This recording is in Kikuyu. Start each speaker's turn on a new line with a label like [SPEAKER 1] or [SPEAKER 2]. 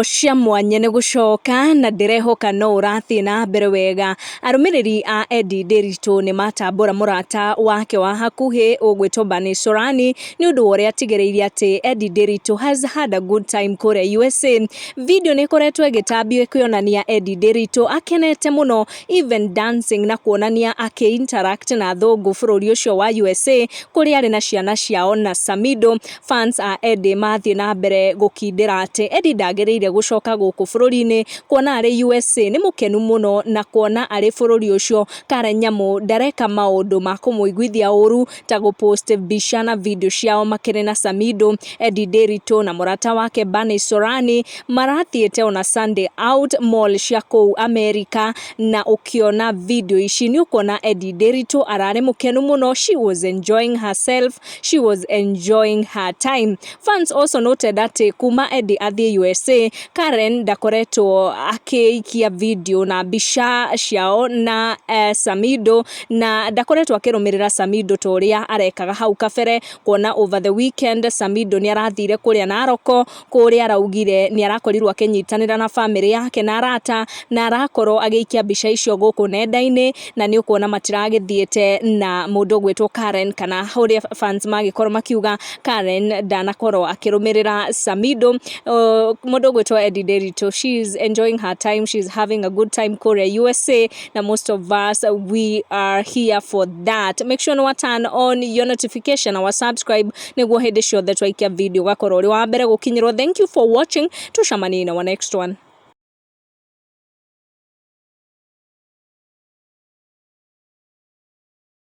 [SPEAKER 1] Cia mwanya nĩ gũcoka na ndĩrehoka no ũrathiĩ na mbere wega. Arũmĩrĩri a Eddie Ndiritu nĩ matambũra mũrata wake wa hakuhĩ ũgwĩtwo Bernice Sorani nĩ ũndũ wa ũrĩa atigĩrĩire atĩ Eddie Ndiritu has had a good time kũrĩa USA. Video nĩ ĩkoretwo ĩgĩtambio ĩkĩonania Eddie Ndiritu akenete mũno, even dancing, na kuonania akĩ interact na athũngũ bũrũri ũcio wa USA kũrĩa arĩ na ciana ciao na Samido. Fans a Eddie mathiĩ na mbere gũkindĩra atĩ Eddie ndagĩrĩire gũcoka gũkũ bũrũri-inĩ, kuona arĩ USA nĩ mũkenu mũno, na kuona arĩ bũrũri ũcio Karen Nyamu ndareka maũndũ ma kũmũiguithia ũru ta gũpost mbica na video ciao makĩrĩ na Samido. Eddie Ndiritu na mũrata wake Bernice Sorani marathiĩte ona Sunday out mall cia kũu America, na ũkĩona video ici nĩ ũkuona Eddie Ndiritu ararĩ mũkenu mũno. She was enjoying herself, she was enjoying her time. Fans also noted atĩ kuma Eddie athiĩ USA, Karen ndakoretwo akĩikia video na mbica ciao na Samido, na ndakoretwo akĩrũmĩrĩra Samido ta ũrĩa arekaga hau kabere, kuona over the weekend Samido nĩ arathire kũrĩa Naroko, kũrĩa araugire nĩ arakorirwo akĩnyitanĩra na famĩlĩ yake na arata, na arakorwo agĩikia mbica icio gũkũ nenda-inĩ, na nĩ ũkuona matiragĩthiĩte na mũndũ ũgwĩtwo Karen, kana ũrĩa fans magĩkorwo makiuga Karen ndanakorwo akĩrũmĩrĩra Samido. Mũndũ ũgwĩtwo Eddie Ndiritu, she is enjoying her time, she is having a good time kũrĩa USA, na most of us, we are here for that. Make sure no turn on your notification na subscribe nĩguo hĩndĩ ciothe twaikia video ũgakorwo ũrĩ wa mbere gũkinyĩrwo. Thank you for watching, tucemanie in our next one.